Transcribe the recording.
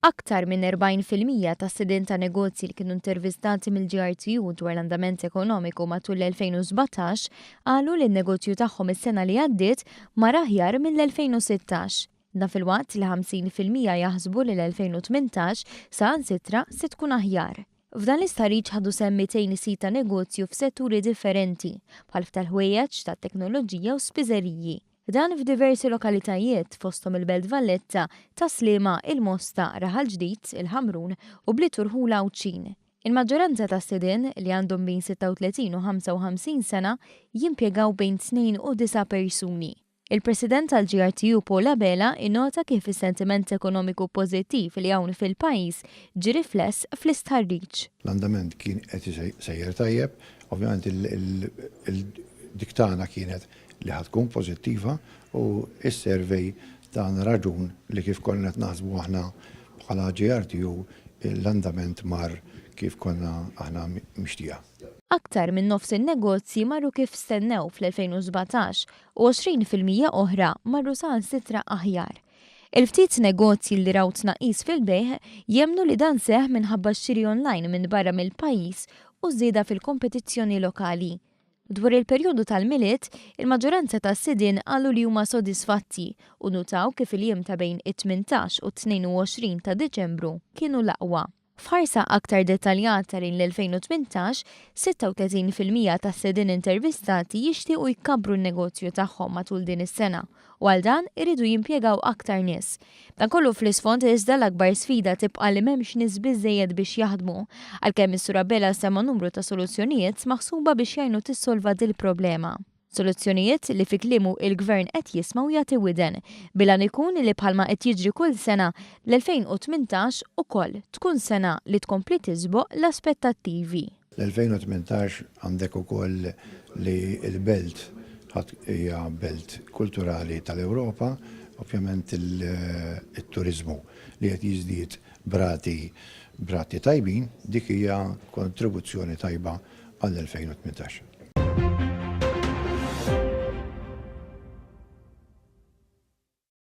Aktar minn 40% tas-sidien ta' negozji li kienu intervistati mill-GRTU dwar l-andament ekonomiku matul l-2017 qalu li n-negozju tagħhom is-sena li għaddiet mar aħjar mill-2016. Dan filwaqt li 50% jaħsbu li l-2018 saħansitra se tkun aħjar. F'dan l-istħarriġ ħadu sehem 200 sid ta' negozju f'setturi differenti, bħal f'tal-ħwejjeġ, tat-teknoloġija u spiżeriji. Dan f'diversi lokalitajiet, fosthom il-Belt Valletta, Tas-Sliema, il-Mosta, Raħal Ġdid, il-Ħamrun u bliet u rħula Għawdxin. Il-maġġoranza tas-sidien, li għandhom bejn 36 u 55 sena, jimpjegaw bejn tnejn u disa' persuni. Il-President tal-GRTU Paul Abela innota kif is-sentiment ekonomiku pożittiv li hawn fil-pajjiż ġie rifless fl-istħarriġ. L-andament kien qed sejjer tajjeb, ovvjament dik tagħna kienet li ħa tkun pożittiva u s-survey tana raġun li kif konna qed naħsbu aħna bħala GRTU l-andament mar kif konna aħna mixtieqa. Aktar minn nofs in-negozji marru kif stennew fl-2017 u 20% oħra marru saħansitra aħjar. Il-ftit negozji li raw tnaqqis fil-bejgħ jemmnu li dan seħħ minħabba x-xiri online minn barra mill-pajjiż u żieda fil-kompetizzjoni lokali. Dwar il-perjodu tal-Milied, il-maġġoranza tas-sidien qalu li huma sodisfatti u nnutaw kif il-jiem ta' bejn it-18 u t-22 ta' Diċembru kienu l-aqwa. F'ħarsa aktar dettaljata lejn l-2018, 36% tas-sidien intervistati jixtiequ jkabbru n-negozju tagħhom matul din is-sena u għal dan iridu jimpjegaw aktar nies. Dan kollu fl-isfond iżda l-akbar sfida tibqa' li m'hemmx nies biżżejjed biex jaħdmu, għalkemm is-Sur Abela semma numru ta' soluzzjonijiet maħsuba biex jgħinu tissolva dil-problema. Soluzzjonijiet li fi kliemu il-Gvern qed jisma' u jagħti widen, bil-għan ikun li bħalma qed jiġri kull sena, l-2018 ukoll tkun sena li tkompli tisboq l-aspettattivi. L-2018 għandek ukoll li l-belt hija belt kulturali tal-Ewropa, ovvjament it-turiżmu li qed jiżdied b'rati b'rati tajbin, dik hija kontribuzzjoni tajba għall-2018.